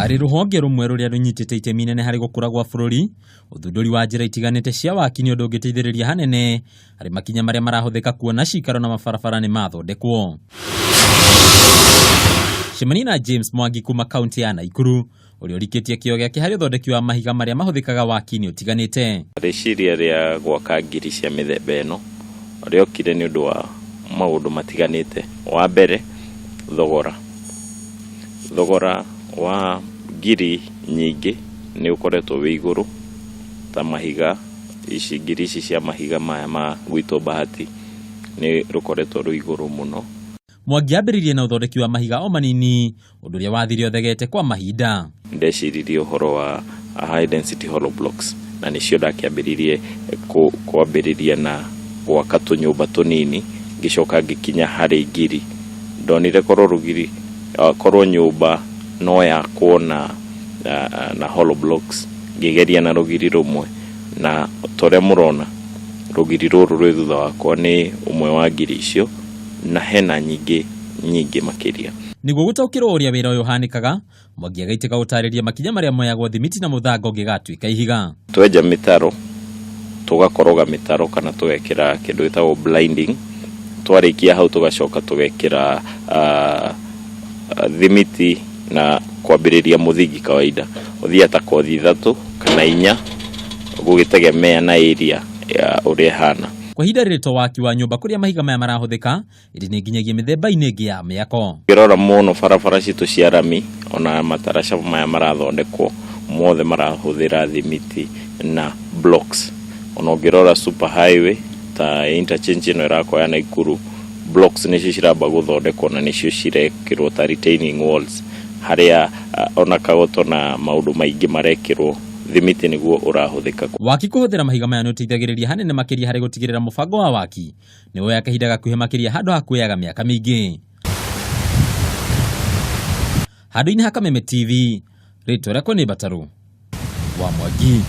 Arĩ rũhonge rũmwe rũrĩa rũnyitĩte itemi inene harĩ gũkũra gwa bũrũri, ũthundũri wa njĩra itiganĩte cia waki nĩ ũndũ ũngĩteithĩrĩria hanene harĩ makinya marĩa marahũthĩka kuona cikaro na mabarabara nĩ mathondekwo. Cemania na James Mwangi kuma kaunti ya Naikuru ũrĩa ũrikĩtie kĩo gĩake harĩ ũthondeki wa mahiga marĩa mahũthĩkaga waki-inĩ ũtiganĩte. Rĩciria rĩa gwaka ngiri cia mĩthemba ĩno rĩokire nĩ ũndũ wa maũndũ matiganĩte. Wa mbere, thogora. Thogora wa ngiri nyingĩ nĩ ũkoretwo wĩ igũrũ ta mahiga ici ngiri ici cia mahiga maya ma gwitũ Bahati nĩ rũkoretwo rwĩ igũrũ mũno. Mwangi ambĩrĩirie na ũthondeki wa mahiga o manini ũndũ ũrĩa wathire ũthegete kwa mahinda. Ndeciririe ũhoro wa high density hollow blocks na nĩcio ndakĩambĩrĩirie kwambĩrĩria na gwaka tũnyũmba tũnini ngĩcoka ngĩkinya harĩ ngiri. Ndonire korwo rũgiri korwo nyũmba no yakwo na na hollow blocks ngĩgeria na rũgiri rũmwe na ta ũrĩa mũrona rũgiri rũrũ rwĩ thutha wakwa nĩ ũmwe wa ngiri icio na hena nyingĩ nyingĩ makĩria. Nĩguo gũtaũkĩrwo ũrĩa wĩra ũyũ ũhanĩkaga, Mwangi agaitĩka gũtarĩria makinya marĩa moyagwo thimiti na mũthanga ũngĩgatuĩka ihiga. Twenja mĩtaro, tũgakoroga mĩtaro kana tũgekĩra kĩndũ gĩtagwo blinding, twarĩkia hau tũgacoka tũgekĩra thimiti na kwambĩrĩria mũthingi kawaida. Ũthiaga ta kothi 3 kana 4 gũgĩtegemea na area ya ũrĩa ĩhana. Kwa ihinda rĩrĩ to waki wa nyũmba kũrĩa mahiga maya marahũthĩka, ĩndĩ nĩ nginyagia mĩthemba-inĩ ĩngĩ ya mĩako. Ũngĩrora mũno barabara citũ cia rami ona mataraca maya marathondekwo mothe marahũthĩra thimiti na blocks. Ona ũngĩrora super highway ta interchange ĩno ĩrakwo ya Naikuru, blocks nĩcio ciramba gũthondekwo na nĩcio cirekĩrwo ta retaining walls harĩa ona kagoto na maũndũ maingĩ marekĩrwo thimiti nĩguo ũrahũthĩka. Waki kũhũthĩra mahiga maya nĩ ũteithagĩrĩria hanene makĩria harĩ gũtigĩrĩra mũbango wa waki nĩ woya kahinda gakuhĩ makĩria handũ ha kuoyaga mĩaka mĩingĩ. Handũ-inĩ ha Kameme TV, rĩtwa rĩakwa nĩ Mbatarũ wa Mwangi.